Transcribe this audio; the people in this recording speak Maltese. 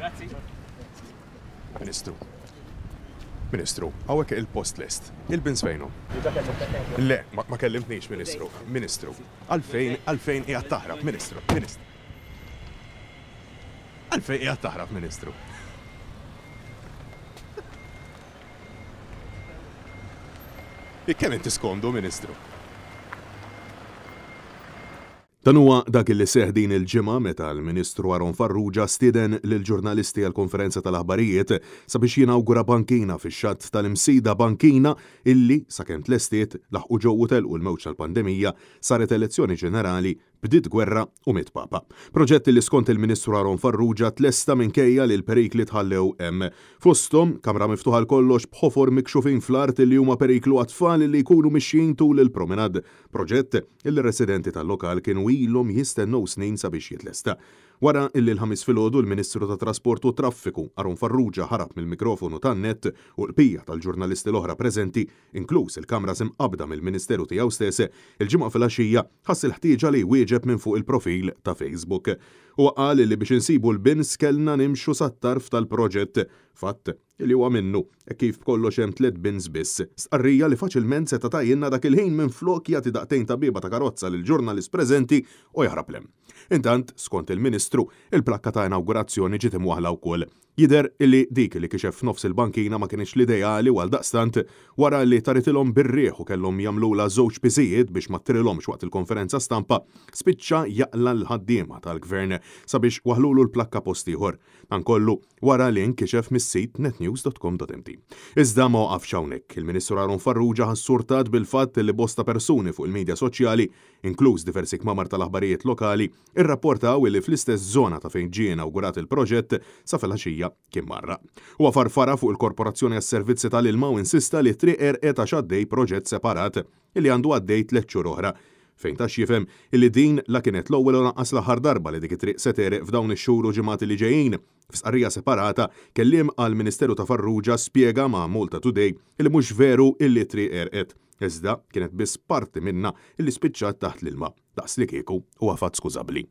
Grazzi. Ministru. Ministru, hawnhekk il-post lest. Il-bins fejnhom? Le, ma kellimtnix, Ministru. Ministru, għalfejn, għalfejn qiegħed taħrab, Ministru, Ministru. Għalfejn qiegħed taħrab, Ministru? Kemm inti skomdu, Ministru? Dan huwa dak li seħħ din il-ġimgħa meta l-Ministru Aaron Farrugia stieden lill-ġurnalisti għal konferenza tal-aħbarijiet sabiex jinawgura bankina fix-xatt tal-Imsida bankina illi, sakemm tlestiet, laħqu ġew u telqu l-mewġ tal-pandemija, saret elezzjoni ġenerali, bdiet gwerra u miet Papa. Proġett li skont il-Ministru Aaron Farrugia tlesta minkejja li l-perikli tħallew hemm. Fosthom, kamra miftuħa għal kollox b'ħofor mikxufin fl-art li huma periklu għat-tfal li jkunu mixjin tul il-promenade. Proġett li r-residenti tal-lokal kienu ilhom jistennew snin sabiex jitlesta. Wara illi l-Ħamis filgħodu l-Ministru tat-Trasport u t-Traffiku, Aaron Farrugia ħarab mill-mikrofonu tan-NET u l-bqija tal-ġurnalisti l-oħra preżenti, inkluż il-cameras imqabbda mill-Ministeru tiegħu stess, il-Ġimgħa filgħaxija ħass il-ħtieġa li jwieġeb minn fuq il-profil ta' Facebook. Huwa qal li biex insibu l-bins kellna nimxu sat-tarf tal-proġett, fatt li huwa minnu, hekk kif b'kollox hemm tlett bins biss. Stqarrija li faċilment seta' tgħajjinna dak il-ħin minflok jagħti daqtejn ta' bieba ta' karozza lill-ġurnalist preżenti u jaħrab 'l hemm. Intant, skont il-Ministru, il-plakka ta' inawgurazzjoni ġiet imwaħħla wkoll. Jidher li dik li kixef f'nofs il-bankina ma kinitx l-ideali u għaldaqstant, wara li taritilhom bir-riħ u kellhom jagħmlulha żewġ piżijiet biex ma ttirilhomx waqt il-konferenza stampa, spiċċa jaqla' l-ħaddiema tal-Gvern sabiex waħħlulu l-plakka post ieħor. Dan kollu wara li nkixef mis-sit netnews.com.mt. Iżda ma waqafx hawnhekk. Il-Ministru Aaron Farrugia ħassu urtat bil-fatt li bosta persuni fuq il-media soċjali, inkluż diversi kmamar tal-aħbarijiet lokali, irrapportaw illi fl-istess żona ta' fejn ġie inawgurat il-proġett sa filgħaxija kien mgħarraq. Huwa farfarha fuq il-Korporazzjoni għas-Servizzi tal-Ilma u insista li t-triq għerqet għax għaddej proġett separat illi għandu għaddej tlett xhur oħra, fejn ta x'jifhem illi din la kienet l-ewwel u lanqas l-aħħar darba li dik it-triq se tegħreq f'dawn ix-xhur u ġimgħat li ġejjin. F'stqarrija separata, kelliem għall-Ministeru ta' Farrugia spjega ma' Malta Today illi mhux veru illi t-triq għerqet, iżda kienet biss parti minnha illi spiċċat taħt l-ilma. Daqslikieku huwa fatt skużabbli.